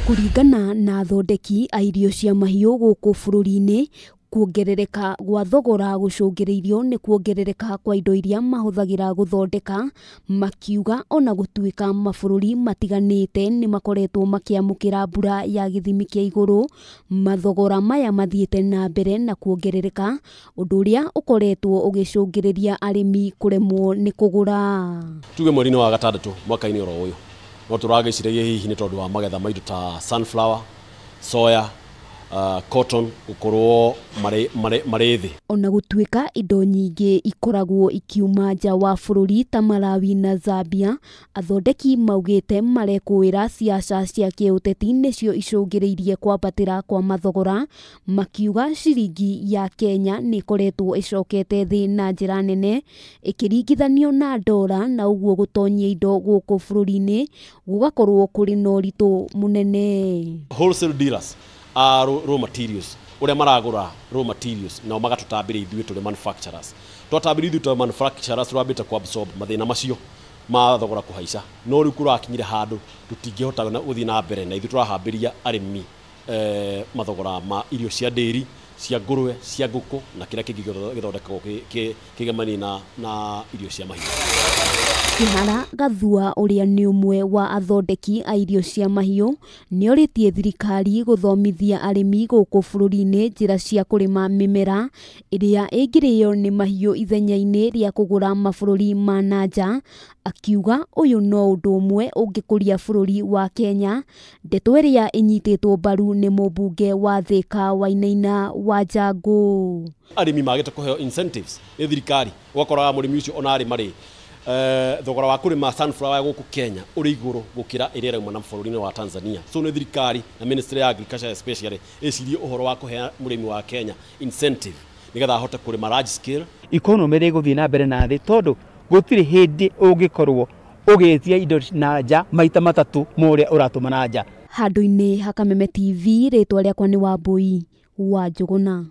Kũringana na athondeki a irio cia mahiũ gũkũ bũrũri-inĩ, kuongerereka gwa thogora gũcũngĩrĩirio nĩ kuongerereka kwa indo iria mahũthagĩra gũthondeka, makiuga ona gũtuĩka mabũrũri matiganĩte nĩ makoretwo makĩamũkĩra mbura ya gĩthimi kĩa igũrũ, mathogora maya mathiĩte na mbere na kuongerereka, ũndũ ũrĩa ũkoretwo ũgĩcũngĩrĩria arĩmi kũremwo nĩ kũgũra. Tuge mweri-inĩ wa gatandatũ mwaka-inĩ oro ũyũ no tũragĩciragia hihi nĩ tondũ wa magetha ma indo ta sunflower, soya, cotton gũkorwo marĩ thĩ. Ona gũtuĩka indo nyingĩ ikoragwo ikiuma nja wa bũrũri ta Malawi na Zambia, athondeki maugĩte marekũĩra siasa cia kĩũteti nĩcio icũngĩrĩirie kwambatĩra kwa mathogora, makiuga ciringi ya Kenya nĩ ĩkoretwo ĩcokete thĩ na njĩra nene ĩkĩringithanio na ndora, na ũguo gũtonyia indo gũkũ bũrũri-inĩ gũgakorwo kũrĩ na ũritũ mũnene. Wholesale dealers a raw materials uria maragura raw materials nao magatutambĩra ithuĩ tũrĩ manufacturers, twatambĩra ithuĩ tũrĩ manufacturers tũrambĩte ku absorb mathĩna macio ma thogora kũhaica, no rĩu kũrakinyire handũ tũtingĩhota gũthiĩ na mbere na ithuĩ tũrahambĩria arĩmi mathogora ma irio cia ndĩri, cia ngũrwe, cia ngũkũ na kĩrĩa kĩngĩ gĩthondekagwo kĩgemanie na irio cia mahiũ. Kĩhara Gathua ũrĩa nĩ ũmwe wa athondeki a irio cia mahiũ nĩorĩtie thirikari gũthomithia arĩmi gũkũ bũrũri-inĩ njĩra cia kũrĩma mĩmera ĩrĩa ĩngĩrĩo nĩ mahiũ ithenya-inĩ rĩa kũgũra mabũrũri ma na nja, akiuga ũyũ no ũndũ ũmwe ũngĩkũria bũrũri wa Kenya, ndeto ĩrĩa ĩnyitĩtwo mbaru nĩ mũmbunge wa Thika Wainaina Wanjangũ. Arĩmi magĩte kũheo incentives nĩ thirikari, ũgakoraga mũrĩmi ũcio ona arĩma rĩ thogora wa kũrĩma sunflower gũkũ Kenya ũrĩ igũrũ gũkĩra ĩrĩa ĩrauma na bũrũri-inĩ wa Tanzania. So nĩ thirikari na Ministry ya Agriculture especially ĩcirie ũhoro wa kũhe mũrĩmi wa Kenya incentive nĩgetha ahote kũrĩma large scale. Economy ĩrĩ gũthiĩ na mbere na thĩ tondũ gũtirĩ hĩndĩ ũngĩkorwo ũgĩtia indo na nja maita matatũ ma ũrĩa ũratũma na nja. Handũ-inĩ ha Kameme TV, rĩtwa rĩakwa nĩ Wambui wa Njũgũna.